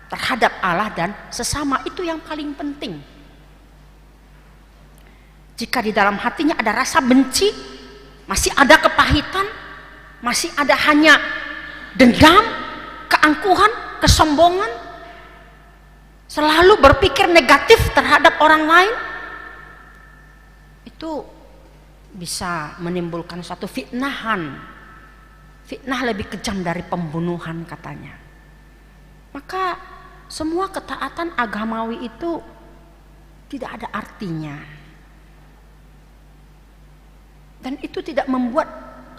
terhadap Allah dan sesama? Itu yang paling penting. Jika di dalam hatinya ada rasa benci, masih ada kepahitan, masih ada hanya dendam, keangkuhan, kesombongan, selalu berpikir negatif terhadap orang lain, itu bisa menimbulkan suatu fitnahan. Fitnah lebih kejam dari pembunuhan, katanya. Maka semua ketaatan agamawi itu tidak ada artinya. Dan itu tidak membuat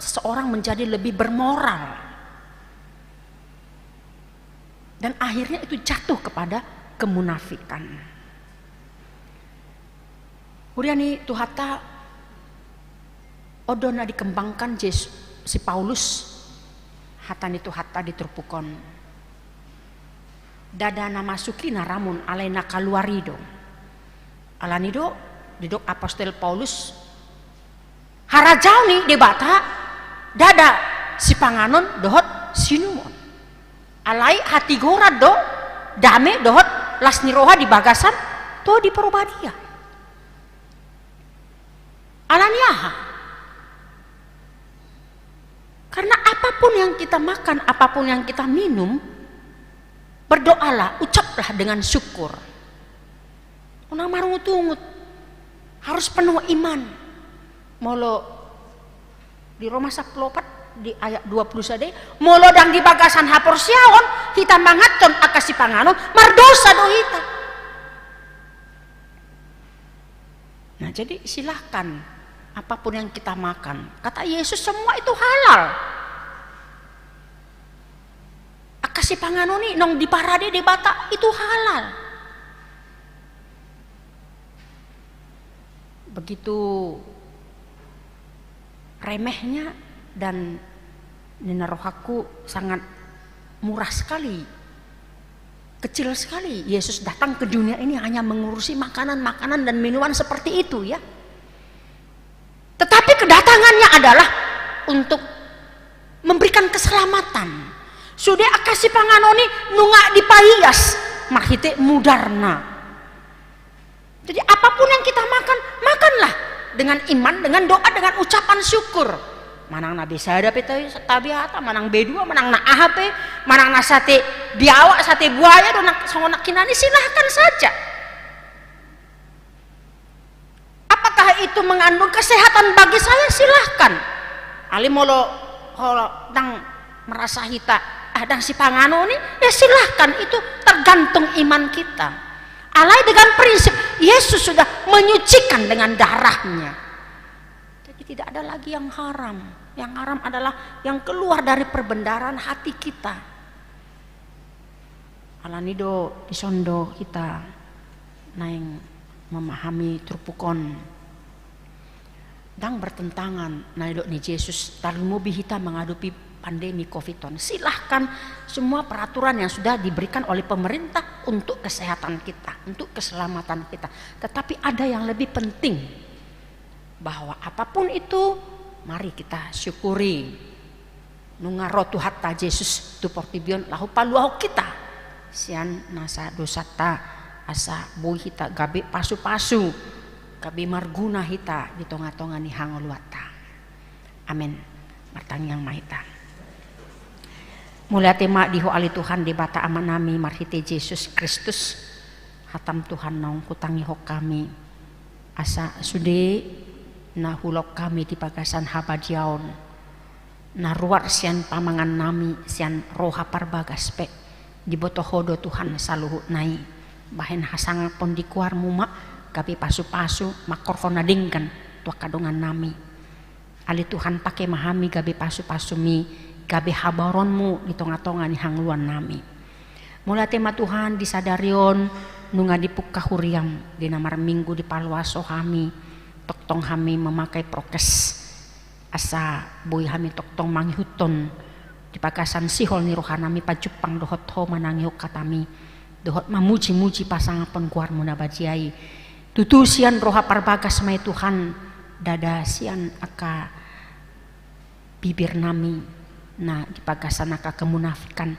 seseorang menjadi lebih bermoral. Dan akhirnya itu jatuh kepada kemunafikan. Huria ni Tuhanta, on do na dikembangkan Jesus, si Paulus, hata ni Tuhanta di turpuk on. Ndada na masuk i na ramun, alai na kaluar i do. Alani do, didok apostel Paulus, harajaon ni Debata ndada sipanganon dohot siinumon. Alai hatigoran do, dame dohot las ni roha di bagasan Tondi Parbadia. Alani aha? Karena apapun yang kita makan, apapun yang kita minum, berdoalah, ucaplah dengan syukur. Unang marungut-ungut, harus penuh iman. Molo di Roma sampulu opat di ayat dua puluh sada, molo ndang di bagasan haporseaon hita manganhon angka sipanganon, mardosa do hita. Nah, jadi silahkan, apapun yang kita makan. Kata Yesus, semua itu halal. Angka sipanganon i naung diparade Debata itu halal. Begitu remehnya dan ninna rohangku sangat murah sekali, kecil sekali. Yesus datang ke dunia ini hanya mengurusi makanan-makanan dan minuman seperti itu, ya. Tetapi kedatangannya adalah untuk memberikan keselamatan. Sude angka sipanganon i nunga dipaias marhite mudarna. Jadi apapun yang kita makan, makanlah dengan iman, dengan doa, dengan ucapan syukur. Manang na B sada pe ta-, tabiata, manang B dua, manang na aha pe, manang na sate biawak, sate buaya, do na songon nangkinan i, silahkan saja. Apakah itu mengandung kesehatan bagi saya? Silahkan. Alai molo, molo ndang merasa hita, ah, ndang sipanganon i, ya silahkan, itu tergantung iman kita. Alai dengan prinsip Yesus sudah menyucikan dengan darahnya. Jadi tidak ada lagi yang haram. Yang haram adalah yang keluar dari perbendaharaan hati kita. Alani do, dison do hita naeng memahami turpuk on. Ndang bertentangan na nidok ni Jesus, tarlumobi hita menghadapi pandemi covid on. Silahkan, semua peraturan yang sudah diberikan oleh pemerintah untuk kesehatan kita, untuk keselamatan kita. Tetapi ada yang lebih penting, bahwa apapun itu, mari kita syukuri. Nunga ro Tuhanta Jesus tu portibi on laho paluahon hita sian nasa dosanta, asa boi hita gabe pasu-pasu, gabe marguna hita di tonga-tonga ni hangoluanta. Amen. Martangiang ma hita. Mauliate ma di Ho ale Tuhan Debata Amanami marhite Jesus Kristus. Hatam Tuhan naung hutangihon hami, asa sude na huulahon hami di bagasan habadiaon, na ruar sian pamangannami, sian roha parbagas pe, diboto Ho do Tuhan saluhutna i. Bahen hasangapon di goarMu ma, gabe pasu-pasu, mangkorhon na denggan tu angka dongannami. Ale Tuhan, pake ma hami gabe pasu-pasuMi, gabe habaoronMu di tonga-tonga ni hangoluannami. Mauliate ma Tuhan, di sadari on nunga dipungka huriaM, di na marminggu dipaloas Ho hami, tongtong hami memakai prokes. Asa boi hami tongtong mangihuthon di bagasan sihol ni rohanami pajumpang dohot Ho manangihon hatami, dohot mamuji-muji pasangapon goarMu na badia i. Tutu sian roha parbagas ma i Tuhan, ndada sian angka bibirnami na di bagasan angka kemunafikan.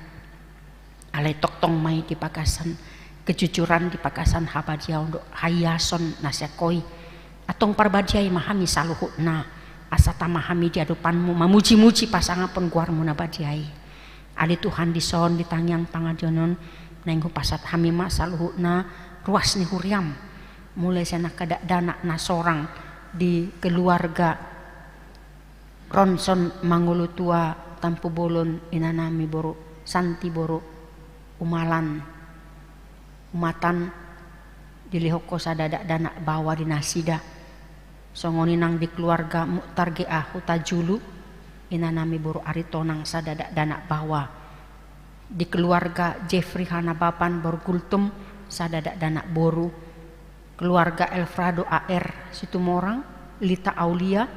Alai tongtong ma i di bagasan kejujuran, di bagasan habadiaon dohot haiason na sian Ho i. Antong parbadiai ma hami saluhutna, asa tama hami di adopanMu, mamuji-muji pasangapon goarMu na badia i. Ale Tuhan, dison di tangiang pangadian on, naeng hupasahat hami ma saluhutna ruas ni huriaM. Mulai sian angka dakdanak na sorang di keluarga Ronson Mangolotua, Tampubolon, inanami boru Santi boru Umalan, Umatan, dilehon Ho sada dakdanak baoa di nasida. Songon i nang di keluarga Mukhtar G A Hutajulu, inanami boru Aritonang, sada dakdanak baoa. Di keluarga Jeffrey Hanabapan boru Gultom, sada dakdanak boru. Keluarga Elfrado A R Situmorang, Lita Aulia,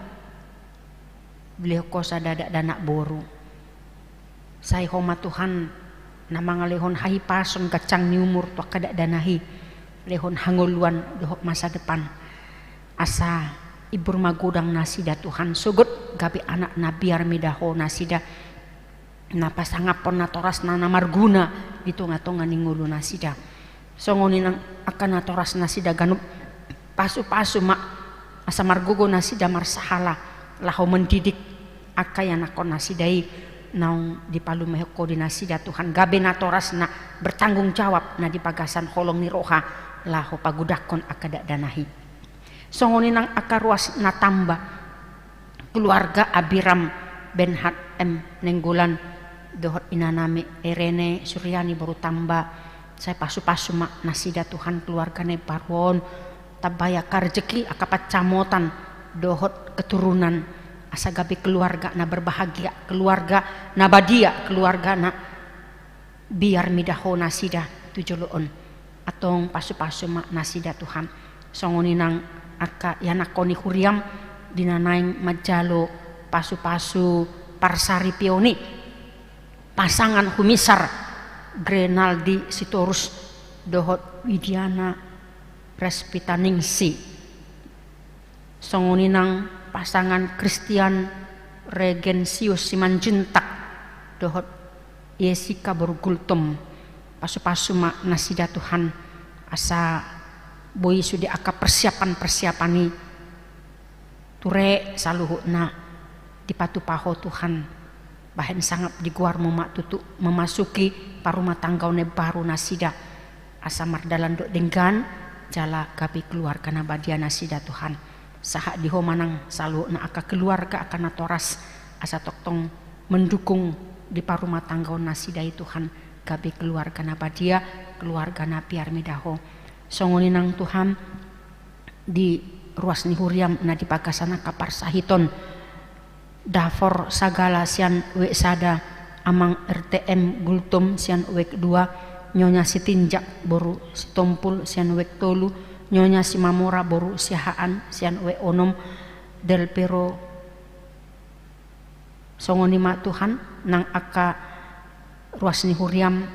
dilehon Ho sada dakdanak boru. Sai Ho ma Tuhan na mangalehon hahipason, gancang ni umur tu angka dakdanak i, lehon hangoluan dohot masa depan. Asa ibur magodang nasida Tuhan, sogot gabe anak na biar mida Ho nasida, na pasangaphon natorasna na marguna di tongatonga ni ngolu nasida. Songon i nang angka natorasnasida ganup, pasupasu ma asa margogo nasida marsahala laho mendidik angka ianakkonnasida i naung dipalumehon Ho di nasida Tuhan, gabe natoras na bertanggung jawab na di bagasan holong ni roha laho pagodangkon angka dakdanak i. Songon i nang angka ruas na tamba, keluarga Abiram Benhat M Nainggolan dohot inanami Erene Suryani boru Tamba. Sai pasupasu ma nasida Tuhan, keluarga na imbaru on, tambai angka rejeki, angka pansamotan dohot keturunan, asa gabe keluarga na berbahagia, keluarga na badia, keluarga na biar mida Ho nasida tu jolo on. Antong pasupasu ma nasida Tuhan. Songon i nang angka ianakkon ni huriaM di na naeng manjalo pasupasu parsaripeon i, pasangan Humisar Grenaldi Sitorus dohot Widiana Prespitaningsi. Songon i nang pasangan Christian Regensius Simanjuntak dohot Yesika boru Gultom. Pasupasu ma nasida Tuhan, asa boi sude angka persiapan-persiapan i ture saluhutna dipatupa Ho Tuhan. Bahen sangap di goarMu ma tutu memasuki parumatanggaon na imbaru nasida, asa mardalan dohot denggan jala gabe keluarga na badia nasida Tuhan. Sahat di Ho ma nang saluhutna angka keluarga, angka natoras, asa tongtong mendukung di parumatanggaon nasida i Tuhan, gabe keluarga na badia, keluarga na biar mida Ho. Songon i nang Tuhan, di ruas ni huriaM na di bagasan angka parsahiton, Dafor Sagala sian W sada, Amang R T M Gultom sian W dua, Nyonya Sitinjak boru Sitompul sian W tolu, Nyonya Simamora boru Siahaan sian W onom, Del Pero. Songon i ma Tuhan, nang angka ruas ni huriaM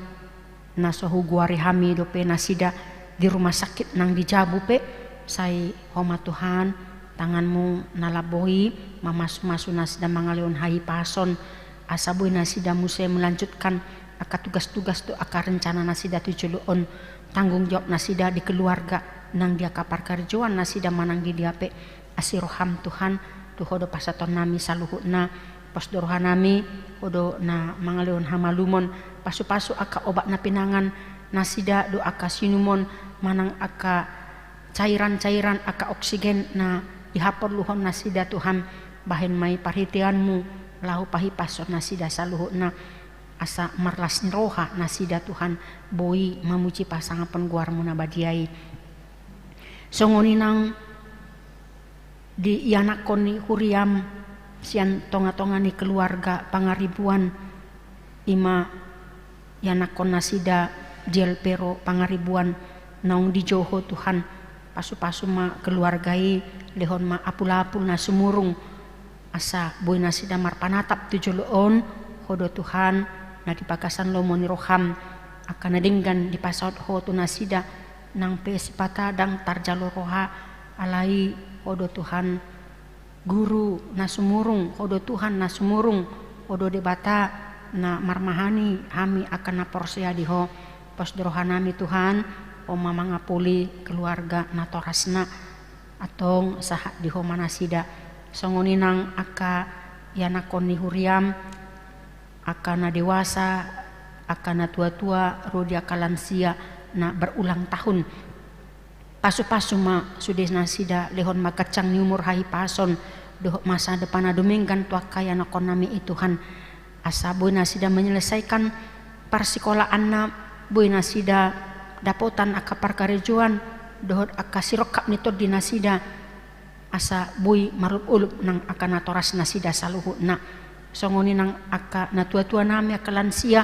na so hugoari hami dope nasida di rumah sakit nang di jabu pe, sai Ho ma Tuhan, tanganMu na lambok i mamasumasu nasida mangalehon hahipason, asa boi nasida muse melanjutkan angka tugas-tugas dohot angka rencana nasida tu jolo on, tanggung jawab nasida di keluarga, nang di angka parkarejoan nasida manang di dia pe. Asi rohaM Tuhan, tu Ho do pasahatonnami saluhutna. Pos do rohanami, Ho do na mangalehon hamalumon, pasupasu angka obat na pinangan nasida dohot angka siinumon manang angka cairan-cairan, angka oksigen na dihaporluhon nasida Tuhan. Bahen ma i parhiteanMu laho pahipashon nasida saluhutna, asa marlas ni roha nasida Tuhan, boi mamuji pasangaphon goarMu na badia i. Songon i nang di ianakkon ni huriaM sian tongatonga ni keluarga Pangaribuan, i ma ianakkon nasida Diel Pero Pangaribuan, naung dijou Ho Tuhan. Pasupasu ma keluarga i, lehon ma apulapul na sumurung, asa boi nasida marpanatap tu jolo on. Ho do Tuhan, na di bagasan lomo ni rohaM angka na denggan dipasaut Ho tu nasida, nang pe sipata ndang tarjalo roha, alai Ho do Tuhan guru na sumurung, Ho do Tuhan na sumurung, Ho do Debata na marmahani hami angka na porsea di Ho. Pos do rohanami Tuhan, Ho ma mangapuli keluarga natorasna. Antong sahat di Ho ma nasida. Songon i nang angka ianakkon ni huriaM, angka na dewasa, angka na tuatua, ro di angka lansia na berulang tahun. Pasupasu ma sude nasida, lehon ma gancang ni umur, hahipason dohot masa depan na dumenggan tu angka ianakkonnami i Tuhan. Asa boi nasida menyelesaikan parsikolaanna, boi nasida dapotan angka parkarejoan dohot angka sirongkap ni tondi nasida, asa boi marolopolop nang angka natorasnasida saluhutna. Songon i nang angka natuatuanami, angka lansia,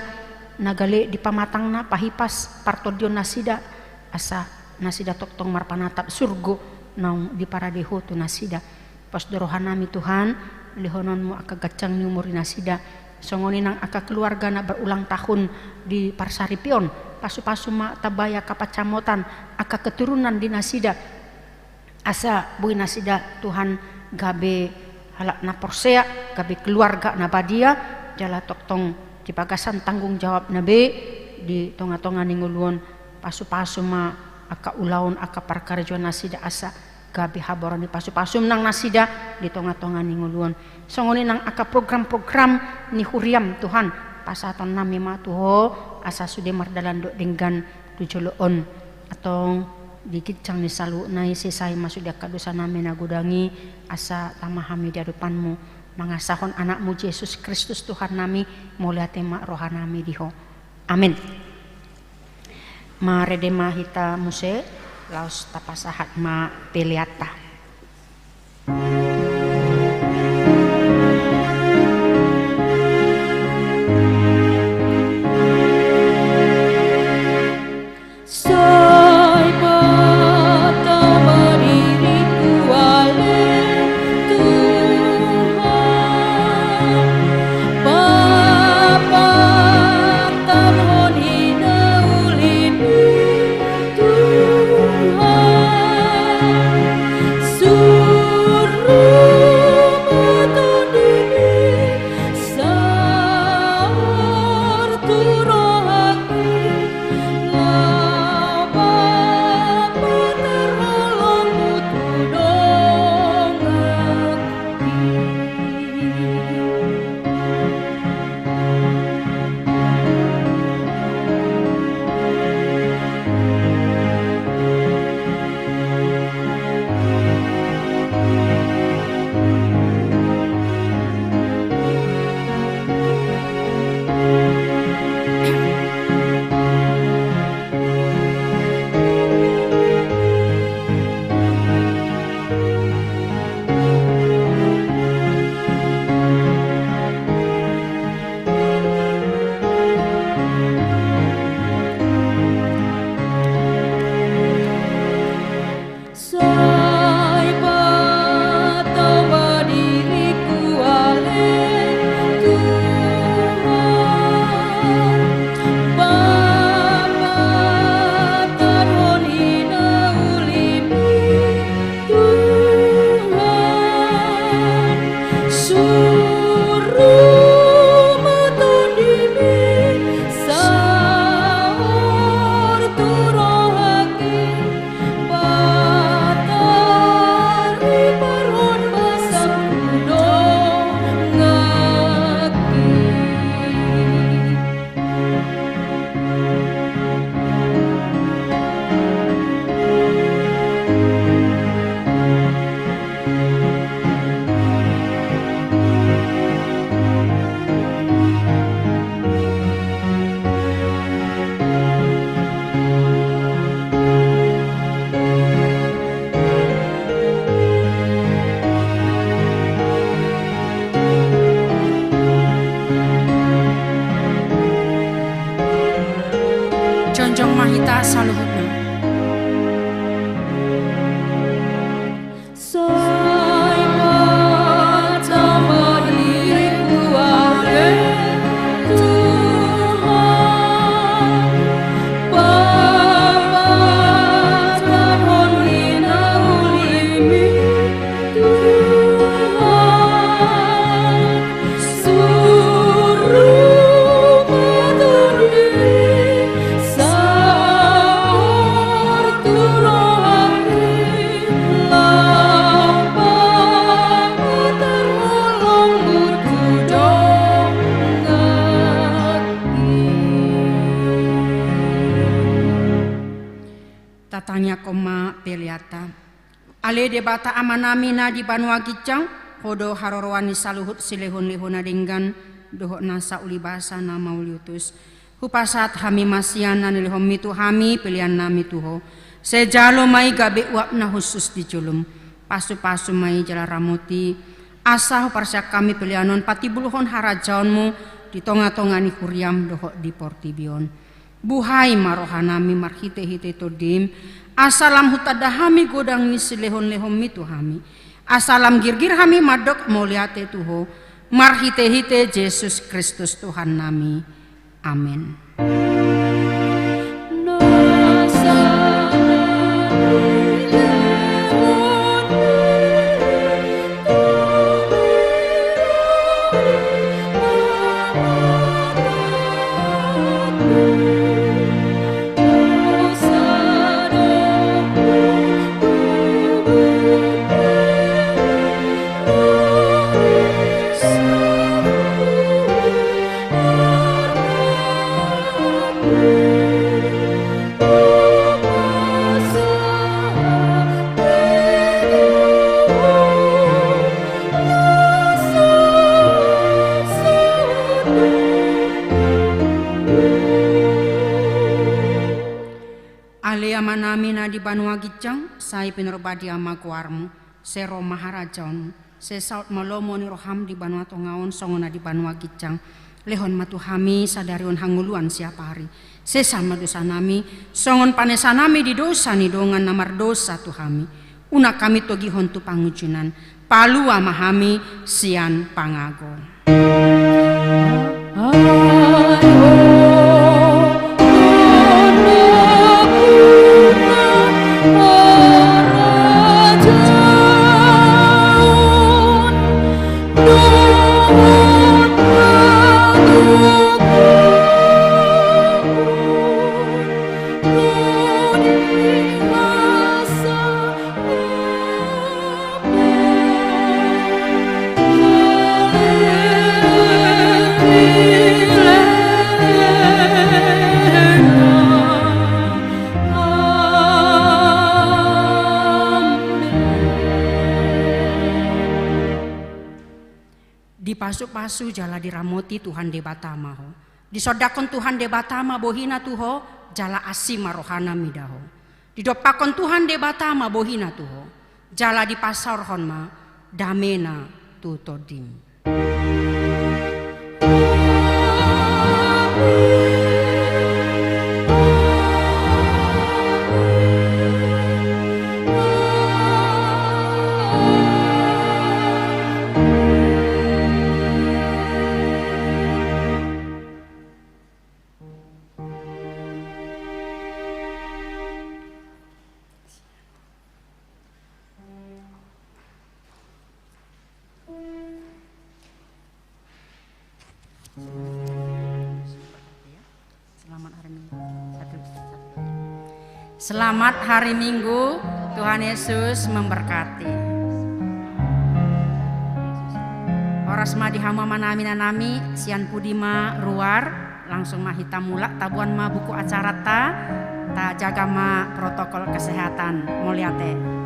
na gale di pamatangna, pahipas partondion nasida, asa nasida tongtong marpanatap surgo naung diparade Ho tu nasida. Pos do rohanami Tuhan, lehononmu angka ganjang ni umur ni nasida, songon i nang angka keluarga na berulang tahun di parsaripeon, pasupasu ma tabai angka pansamotan, angka keturunan di nasida, asa boi nasida Tuhan gabe halak na porsea, gabe keluarga na badia, jala tongtong di bagasan tanggung jawabna be di tongatonga ni ngolu on, pasupasu ma angka ulaon, angka parkarejoan nasida asa gabe haboran ni pasupasum nang nasida di tongatonga ni ngolu on. Songon i nang angka programprogram ni huriam Tuhan, pasahatonnami ma tu Ho asa sude mardalan dohot denggan tu jolo on. Antong di ginjang ni saluhutna i sesai ma sude angka dosanami na godang i, asa tama hami di adopanmu mangasahon Anakmu Jesus Kristus Tuhannami, mauliate ma rohanami di Ho. Amen. Marende ma hita muse, laos tapasahat ma peleanta. Sai patama diringku ale Tuhan, papatarhon hinaulimi Tuhan, suru ma tondimi saor tu rohangki, laho papatarhon holongmu tu dongan. Sai patama diringku ale Tuhan, papatarhon hinaulimi Tuhan, suru ma tondimi saor tu rohangki, patarhiparhon basangku donganki. Jongjong ma hita saluhutna. Sai patama diringku ale Tuhan, papatarhon hinaulimi Tuhan, suru ma tondimi saor tu rohangki, laho papatarhon holongmu tu donganki. Tatangiangkon ma peleanta. Ale Debata Amanami na di banua ginjang, Ho do haroroan ni saluhut silehonlehon na denggan dohot nasa ulibasa na mauliutus. Hupasahat hami ma sian na nilehonmi tu hami peleannami tu Ho. Sai jalo ma i gabe uap na hushus di jolom. Pasupasu ma i jala ramoti, asa huparsian hami pelean on patimbulhon harajaonmu di tonga-tonga ni huriam dohot di portibi on. Buhai ma rohanami marhite-hite Tondim, asa lam hutanda hami godang ni silehon-lehonmi tu hami, asa lam girgir hami mandok mauliate tu Ho, marhite-hite Jesus Kristus Tuhannami. Amen. Ale Amanami na di banua ginjang, sai pinarbadia ma goarmu, sai ro ma harajaonmu, sai saut ma lomo ni roham di banua tonga on songon na di banua ginjang. Lehon ma tu hami sadari on hangoluan siapari. Sesa ma dosanami, songon panesanami di dosa ni dongan na mardosa tu hami. Unang hami togihon tu pangunjunan, palua ma hami sian pangago. Dipasu-pasu jala diramoti Tuhan Debata ma ho. Disondangkon Tuhan Debata ma bohina tu ho, jala asi ma rohana mida ho. Didompakkon Tuhan Debata ma bohina tu ho, jala dipasaorhon ma damena tu tondim. Selamat hari Minggu. Satu, satu. Selamat hari Minggu. Tuhan Yesus memberkati. Horas ma di hamu amanami, inanami, sian pudi ma ruar, langsung ma hita mulak, taboan ma buku acaranta, tajaga ma protokol kesehatan. Mauliate.